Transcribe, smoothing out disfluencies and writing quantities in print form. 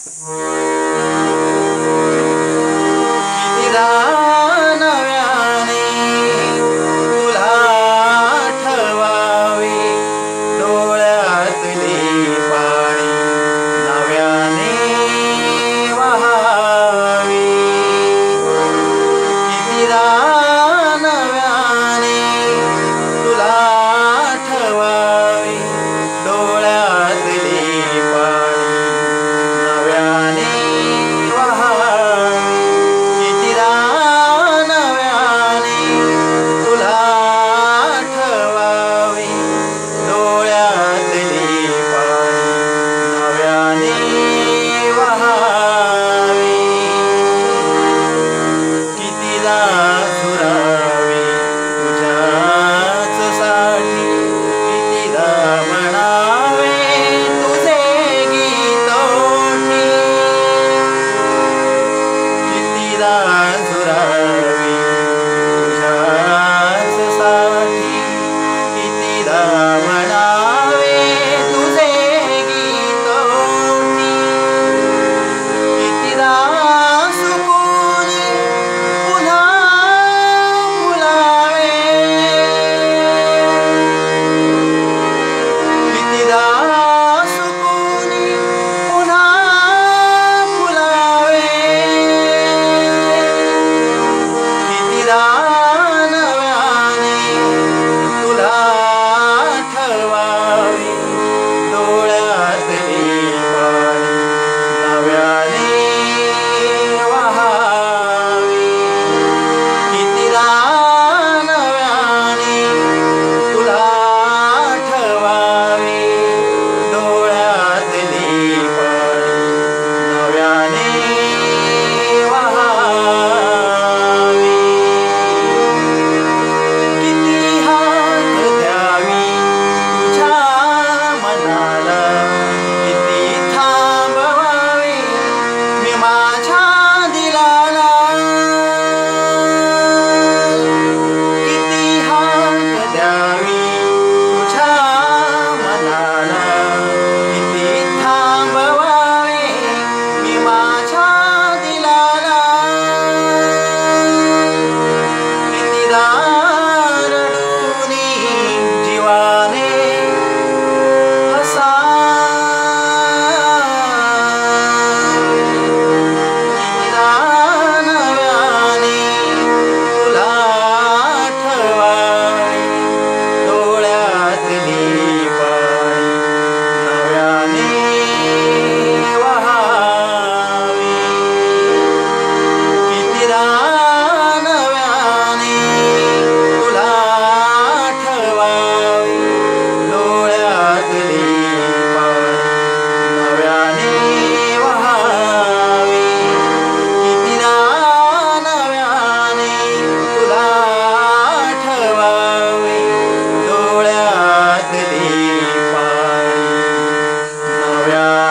कितीदा नव्याने तुला आठवावे, डोळ्यातले पाणी नव्याने वाहावे। कितीदा नव्याने तुला आठवावे, डोळ्यातले पाणी नव्याने वाहावे। कितीदा नव्याने तुला आठवावे, डोळ्यातले पाणी नव्याने वाहावे। कितीदा झुरावे तुझ्याच साठी, कितीदा म्हणावे तुझे गीत ओठी। कितीदा झुरावे तुझ्याच साठी, कितीदा म्हणावे तुझे गीत ओठी। कितीदा सुकून पुन्हा फुलावे, कितीदा सुकून पुन्हा फुलावे। कितीदा नव्याने तुला आठवावे, डोळ्यातले पाणी नव्याने वाहावे। कितीदा नव्याने तुला आठवावे, डोळ्यातले पाणी नव्याने वाहावे। किती हाक द्यावी तुझ्या मनाला, किती थांबवावे मी माझ्या दिलाला। किती हाक द्यावी तुझ्या मनाला, किती थांबवावे मी माझ्या दिलाला। कितीदा रडूनी जीवाने हसावे, कितीदा नव्याने तुला आठवावे, डोळ्यातले पाणी नव्याने वाहावे। कितीदा नव्याने तुला आठवावे, डोळ्यातले पाणी नव्याने वाहावे। कितीदा नव्याने तुला आठवावे, डोळ्यातले पाणी नव्याने